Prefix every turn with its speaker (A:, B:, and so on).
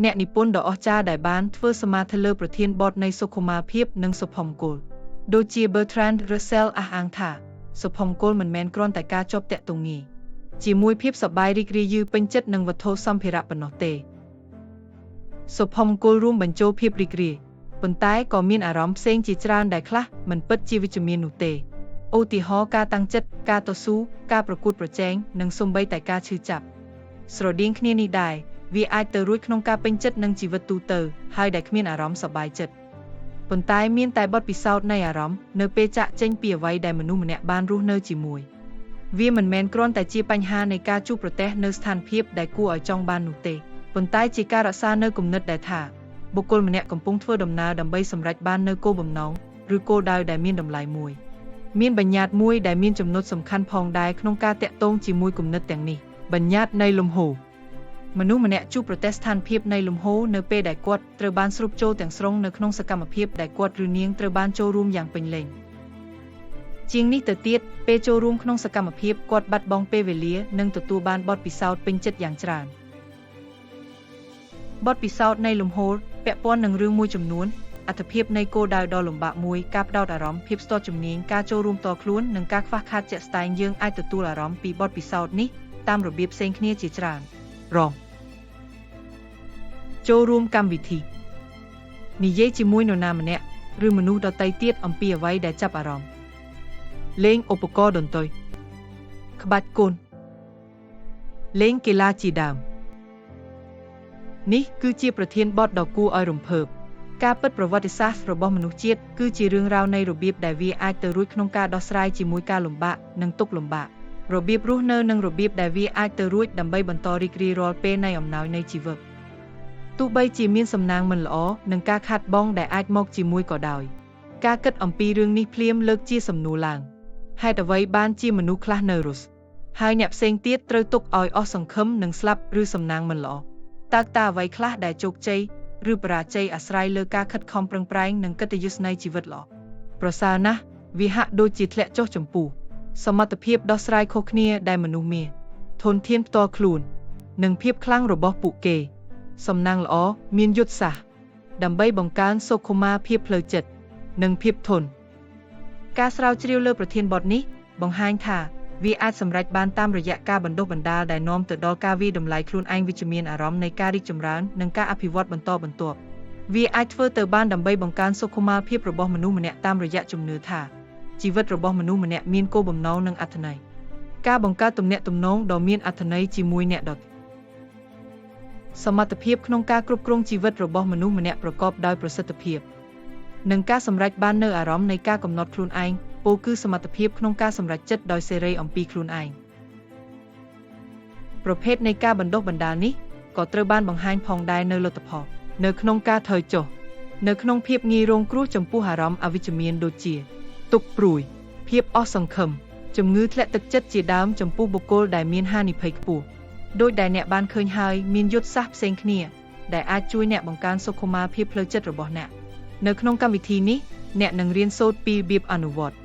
A: អ្នកនិពន្ធដ៏អស្ចារ្យដែលបានធ្វើសមាធិលើប្រធានបទនៃសុខុមាលភាពនិងសុភមង្គលដូចជា Bertrand Russell អះអាងថាសុភមង្គលមិនមែនគ្រាន់តែការជាប់ទាក់ទងងាយជាមួយភាពសប្បាយរីករាយយឺពេញចិត្តនឹងវត្ថុសម្ភារៈប៉ុណ្ណោះទេសុភមង្គលរួមបញ្ចូលភាពរីករាយប៉ុន្តែក៏មានអារម្មណ៍ផ្សេងជាច្រើនដែលខ្លះមិនពិតជាវិជ្ជមាននោះទេឧទាហរណ៍ការតាំងចិត្តការតស៊ូការប្រកួតប្រជែងនិងសូម្បីតែការឈឺចាប់ស្រដៀងគ្នានេះដែរវាអាចទៅរួចក្នុងការពេញចិត្តនឹងជីវិតទូទៅហើយដែលគ្មានអារម្មណ៍សប្បាយចិត្តប៉ុន្តែមានតែបទពិសោធន៍នៃអារម្មណ៍នៅពេលចាក់ចេញពីអ្វីដែលមនុស្សម្នាក់បានរស់នៅជាមួយវាមិនមែនគ្រាន់តែជាបញ្ហានៃការជួបប្រទះនៅស្ថានភាពដែលគួរឲ្យចង់បាននោះទេប៉ុន្តែជាការរក្សានៅគំនិតដែលថាបុគ្គលម្នាក់កំពុងធ្វើដំណើរដើម្បីសម្រេចបាននូវគោលបំណងឬគោលដៅដែលមានតម្លៃមួយមានបញ្ញត្តិមួយដែលមានចំណុចសំខាន់ផងដែរក្នុងការតាក់ទងជាមួយគំនិតទាំងនេះបញ្ញត្តិនៃលំហូរមនុស្សម្នាក់ជួបប្រទះស្ថានភាពនៃលំហូរនៅពេលដែលគាត់ត្រូវបានស្រូបចូលទាំងស្រុងនៅក្នុងសកម្មភាពដែលគាត់ឬនាងត្រូវបានចូលរួមយ៉ាងពេញលេញជាងនេះទៅទៀតពេលចូលរួមក្នុងសកម្មភាពគាត់បាត់បង់ពេលវេលានិងទទួលបានបទពិសោធន៍ពេញចិត្តយ៉ាងច្រើនបទពិសោធន៍នៃលំហូរពាក់ព័ន្ធនឹងរឿងមួយចំនួនអត្ថភាពនៃគោលដៅដ៏លំបាកមួយការផ្ដោតអារម្មណ៍ភាពស្ទាត់ជំនាញការចូលរួមតខ្លួននិងការខ្វះខាតជាក់ស្ដែងយើងអាចទទួលអារម្មណ៍ពីបទពិសោធន៍នេះតាមរបៀបផ្សេងគ្នាជាច្រើនរងចូលរួមកម្មវិធីនិយាយជាមួយនរណាម្នាក់ឬមនុស្សដទៃទៀតអំពីអ្វីដែលចាប់អារម្មណ៍លេងឧបករណ៍តន្ត្រីក្បាច់គុនលេងកីឡាជាដើមនេះគឺជាប្រធានបទដ៏គួរឲ្យរំភើបការពិតប្រវត្តិសាស្ត្ររបស់មនុស្សជាតិគឺជារឿងរ៉ាវនៃរបៀបដែលវាអាចទៅរួចក្នុងការដោះស្រាយជាមួយការលំបាកនិងទុក្ខលំបាករបៀបរស់នៅនិងរបៀបដែលវាអាចទៅរួចដើម្បីបន្តរីករាយរាល់ពេលនៃអំណោយនៃជីវិតទោះបីជាមានសំណាងមិនល្អនិងការខាតបង់ដែលអាចមកជាមួយក៏ដោយការគិតអំពីរឿងនេះភ្លាមលើកជាសំណួរឡើងហេតុអ្វីបានជាមនុស្សខ្លះនៅរស់ហើយអ្នកផ្សេងទៀតត្រូវទុកឲ្យអស់សង្ឃឹមនិងស្លាប់ឬសំណាងមិនល្អតើអ្វីខ្លះដែលជោគជ័យឬបរាជ័យអាស្រ័យលើការខិតខំប្រឹងប្រែងនិងកិត្តិយសនៃជីវិតល្អប្រសើរណាស់វាហាក់ដូចជាធ្លាក់ចុះចំពោះសមត្ថភាពដោះស្រាយខុសគ្នាដែលមនុស្សមានធនធានផ្ទាល់ខ្លួននិងភាពខ្លាំងរបស់ពួកគេសំណាងល្អមានយុទ្ធសាស្ត្រដើម្បីបង្កើនសុខុមាលភាពផ្លូវចិត្តនិងភាពធន់ការស្រាវជ្រាវលើប្រធានបទនេះបង្ហាញថាវាអាចសម្រេចបានតាមរយៈការបណ្ដុះបណ្ដាលដែលនាំទៅដល់ការវាយតម្លៃខ្លួនឯងវិជ្ជមានអារម្មណ៍នៃការរីកចម្រើននិងការអភិវឌ្ឍបន្តបន្ទាប់វាអាចធ្វើទៅបានដើម្បីបង្កើនសុខុមាលភាពរបស់មនុស្សម្នាក់តាមរយៈជំនឿថាជីវិតរបស់មនុស្សម្នាក់មានគោលបំណងនិងអត្ថន័យការបង្កើតទំនាក់ទំនងដ៏មានអត្ថន័យជាមួយអ្នកដទៃសមត្ថភាពក្នុងការគ្រប់គ្រងជីវិតរបស់មនុស្សម្នាក់ប្រកបដោយប្រសិទ្ធភាពនិងការសម្រេចបាននូវអារម្មណ៍នៃការកំណត់ខ្លួនឯងពោលគឺសមត្ថភាពក្នុងការសម្រេចចិត្តដោយសេរីអំពីខ្លួនឯងប្រភេទនៃការបណ្ដុះបណ្ដាលនេះក៏ត្រូវបានបង្ហាញផងដែរនៅលទ្ធផលនៅក្នុងការថយចុះនៅក្នុងភាពងាយរងគ្រោះចំពោះអារម្មណ៍អវិជ្ជមានដូចជាទុក្ខព្រួយភាពអស់សង្ឃឹមជំងឺធ្លាក់ទឹកចិត្តជាដើមចំពោះបុគ្គលដែលមានហានិភ័យខ្ពស់ដោយដែលអ្នកបានឃើញហើយមានយុទ្ធសាស្ត្រផ្សេងគ្នាដែលអាចជួយអ្នកបង្កើនសុខុមាលភាពផ្លូវចិត្តរបស់អ្នកនៅក្នុងកម្មវិធីនេះអ្នកនឹងរៀនសូត្រពីរបៀបអនុវត្ត